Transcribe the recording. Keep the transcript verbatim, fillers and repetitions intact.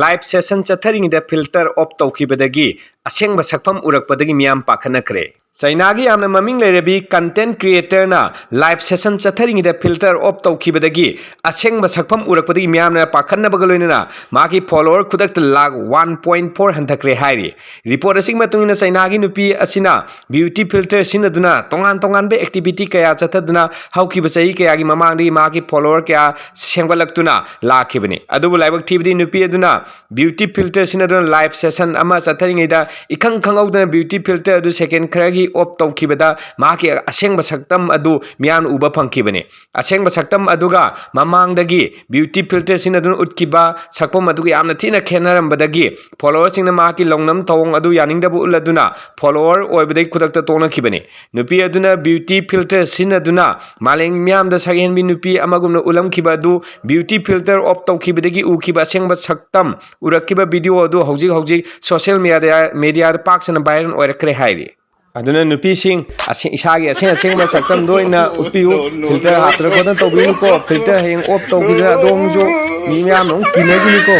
Live session ꯆꯠꯊꯔꯤꯉꯩꯗ filter off ꯇꯧꯈꯤꯕꯗꯒꯤ ꯑꯁꯦꯡꯕ ꯁꯛꯐꯝ ꯎꯔꯛꯄꯗꯒꯤ ꯃꯤꯌꯥꯝ ꯄꯥꯈꯠꯅꯈ꯭ꯔꯦ꯫ ꯆꯩꯅꯥꯒꯤ ꯌꯥꯝꯅ ꯃꯃꯤꯡ ꯂꯩꯔꯕꯤ content creatorꯅ live session ꯆꯠꯊꯔꯤꯉꯩꯗ filter off ꯇꯧꯈꯤꯕꯗꯒꯤ ꯑꯁꯦꯡꯕ ꯁꯛꯐꯝ ꯎꯔꯛꯄꯗꯒꯤ ꯃꯤꯌꯥꯝꯅ ꯄꯥꯈꯠꯅꯕꯒ ꯂꯣꯏꯅꯅ ꯃꯍꯥꯛꯀꯤ follower ꯈꯨꯗꯛꯇ ꯂꯥꯈ one point four ꯍꯟꯊꯈ꯭ꯔꯦ ꯍꯥꯏꯔꯤ꯫ Report ꯑꯁꯤꯒꯤ ꯃꯇꯨꯡ ꯏꯟꯅ ꯆꯩꯅꯥꯒꯤ ꯅꯨꯄꯤ ꯑꯁꯤꯅ beauty filter ꯁꯤꯖꯤꯟꯅꯗꯨꯅ ꯇꯣꯉꯥꯟ ꯇꯣꯉꯥꯟꯕ activity ꯀꯌꯥ ꯆꯠꯊꯗꯨꯅ ꯍꯧꯈꯤꯕ ꯆꯍꯤ ꯀꯌꯥꯒꯤ ꯃꯃꯥꯡꯗꯒꯤ ꯃꯍꯥꯛꯀꯤ follower ꯀꯌꯥ ꯁꯦꯝꯒꯠꯂꯛꯇꯨꯅ ꯂꯥꯛꯈꯤꯕꯅꯤ꯫ ꯑꯗꯨꯕꯨ ꯂꯥꯏꯕꯛ ꯊꯤꯕꯗꯤ ꯅꯨꯄꯤ ꯑꯗꯨꯅ beauty filter ꯁꯤꯖꯤꯟꯅꯗꯨꯅ live session ꯑꯃ ꯆꯠꯊꯔꯤꯉꯩꯗ ꯏꯈꯪ ꯈꯪꯍꯧꯗꯅ beauty filter ꯑꯗꯨ second ꯈꯔꯒꯤ off ꯇꯧꯈꯤꯕꯗ ꯃꯍꯥꯛꯀꯤ ꯑꯁꯦꯡꯕ ꯁꯛꯇꯝ ꯑꯗꯨ ꯃꯤꯌꯥꯝꯅ ꯎꯕ ꯐꯪꯈꯤꯕꯅꯤ꯫ ꯑꯁꯦꯡꯕ ꯁꯛꯇꯝ ꯑꯗꯨꯒ ꯃꯃꯥꯡꯗꯒꯤ beauty filter ꯁꯤꯖꯤꯟꯅꯗꯨꯅ ꯎꯠꯈꯤꯕ ꯁꯛꯐꯝ ꯑꯗꯨꯒ ꯌꯥꯝꯅ ꯊꯤꯅ ꯈꯦꯠꯅꯔꯝꯕꯗꯒꯤ followerꯁꯤꯡꯅ ꯃꯍꯥꯛꯀꯤ ꯂꯧꯅꯝ ꯊꯧꯑꯣꯡ ꯑꯗꯨ ꯌꯥꯅꯤꯡꯗꯕ ꯎꯠꯂꯗꯨꯅ follower ꯑꯣꯏꯕꯗꯒꯤ ꯈꯨꯗꯛꯇ ꯇꯣꯛꯅꯈꯤꯕꯅꯤ꯫ ꯅꯨꯄꯤ ꯑꯗꯨꯅ beauty filter ꯁꯤꯖꯤꯟꯅꯗꯨꯅ ꯃꯥꯂꯦꯝ ꯃꯤꯌꯥꯝꯗ ꯁꯛꯍꯦꯟꯕꯤ ꯅꯨꯄꯤ ꯑꯃꯒꯨꯝꯅ ꯎꯠꯂꯝꯈꯤꯕ ꯑꯗꯨ beauty filter off ꯇꯧꯈꯤꯕꯗꯒꯤ ꯎꯈꯤꯕ ꯑꯁꯦꯡꯕ ꯁꯛꯇꯝ ꯎꯔꯛꯈꯤꯕ video ꯑꯗꯨ ꯍꯧꯖꯤꯛ ꯍꯧꯖꯤꯛ social media, mediaꯗ ꯄꯥꯛ ꯁꯟꯅ viral ꯑꯣꯏꯔꯛꯈ꯭ꯔꯦ ꯍꯥꯏꯔꯤ꯫ ꯑꯗꯨꯅ ꯅꯨꯄꯤꯁꯤꯡ ꯑꯁꯦ-, ꯏꯁꯥꯒꯤ ꯑꯁꯦꯡ ꯑꯁꯦꯡꯕ ꯁꯛꯇꯝꯗ ꯑꯣꯏꯅ ꯎꯠꯄꯤꯌꯨ꯫ Filter ꯍꯥꯞꯇꯅ ꯈꯣꯠꯇꯅ ꯇꯧꯕꯤꯒꯅꯨꯀꯣ꯫ Filter ꯍꯌꯦꯡ off ꯇꯧꯈꯤꯗꯅ ꯑꯗꯣꯝꯁꯨ ꯃꯤ ꯃꯌꯥꯝꯅ ꯑꯃꯨꯛ ꯀꯤꯅꯈꯤꯅꯤꯀꯣ꯫